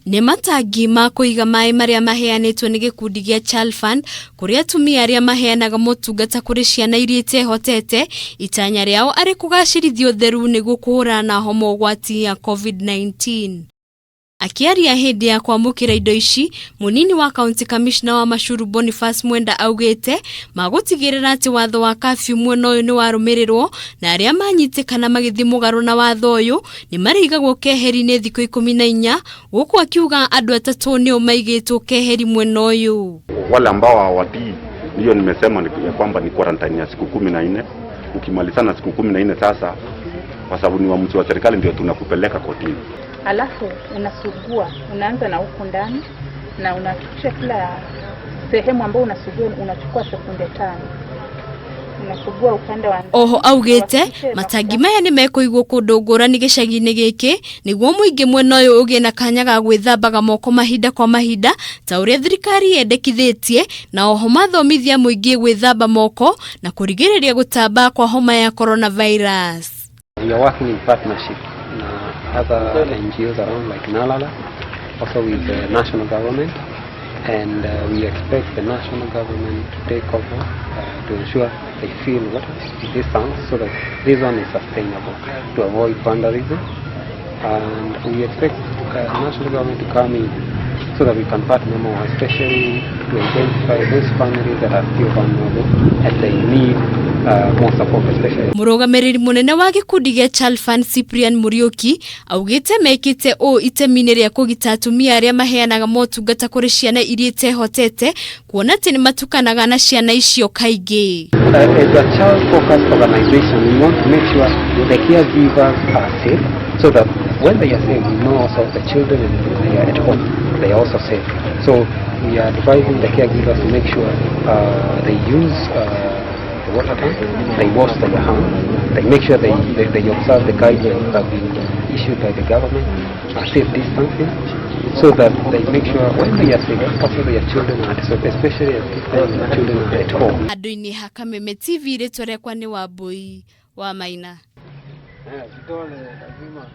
Nĩ matangi ma kũiga maĩ marĩa maheanĩtwo nĩ gĩkundi gĩa Child Fund kũrĩ atumia arĩa maheanaga motungata kũrĩ ciana iria itehotete, itanya rĩao arĩ kũgacĩrithia ũtheru nĩguo kũhũrana na homa ũgwati ya COVID-19. Akĩaria hĩndĩ ya kwamũkĩra indo ici, mũnini wa county commissioner wa Mashuru Boniface Mwenda augĩte magũtigĩrĩra atĩ watho wa curfew mwena ũyũ nĩ warũmĩrĩrwo na arĩa manyitĩkana magĩthiĩ mũgarũ na watho ũyũ nĩ marĩigagwo keheri-inĩ thikũ 14, gũkũ akiuga andũ atatũ nĩo maigĩtwo keheri mwena ũyũ. Wale ambao hawatii, hiyo nimesema ya kwamba ni quarantine ya siku 14. Ukimalizana siku 14 sasa, kwa sababu ni uamuzi wa serikali, ndio tunakupeleka kotini. Alafu unasugua, unaanza na huku ndani na unahakikisha kila sehemu ambayo unasugua unachukua sekunde 5. Unasugua upande wa ndani. Oho augĩte matangi maya nĩ mekũigwo kũndũ ngũrani gĩcagi-inĩ gĩkĩ nĩguo mũingĩ mwena ũyũ ũgĩe na kanya ga gwĩthambaga moko mahinda kwa mahinda ta ũrĩa thirikari yendekithĩtie, na oho mathomithia mũingĩ gwĩthamba moko na kũrigĩrĩria gũtamba kwa homa ya coronavirus. We are working in partnership na other NGOs around like Nalala, also with the national government, and we expect the national government to take over to ensure they fill water in these tanks so that this one is sustainable, to avoid vandalism. And we expect the national government to come in so that we can partner more, especially to identify those families that are still vulnerable and they need more support, especially. Mũrũgamĩrĩri mũnene wa gĩkundi gĩa Child Fund Cyprian Muriuki augĩte mekĩte ũũ itemi-inĩ rĩa kũgita atumia arĩa maheanaga motungata kũrĩ ciana iria itehotete, kuona atĩ nĩ matukanaga na ciana icio kaingĩ. As a child-focused organization, we want to make sure the caregivers are safe, so that when they are safe, we know also the children and they are at home, they are also safe. So we are advising the caregivers to make sure they use the water tank, they wash their hands, they make sure they observe the guidelines that have been issued by the government, safe distancing, so that they make sure when they are safe, also their children are safe, especially at this time when the children are at home. Andũ-inĩ ha Kameme TV, rĩtwa rĩakwa nĩ Wambui wa Maina. Vidole lazima.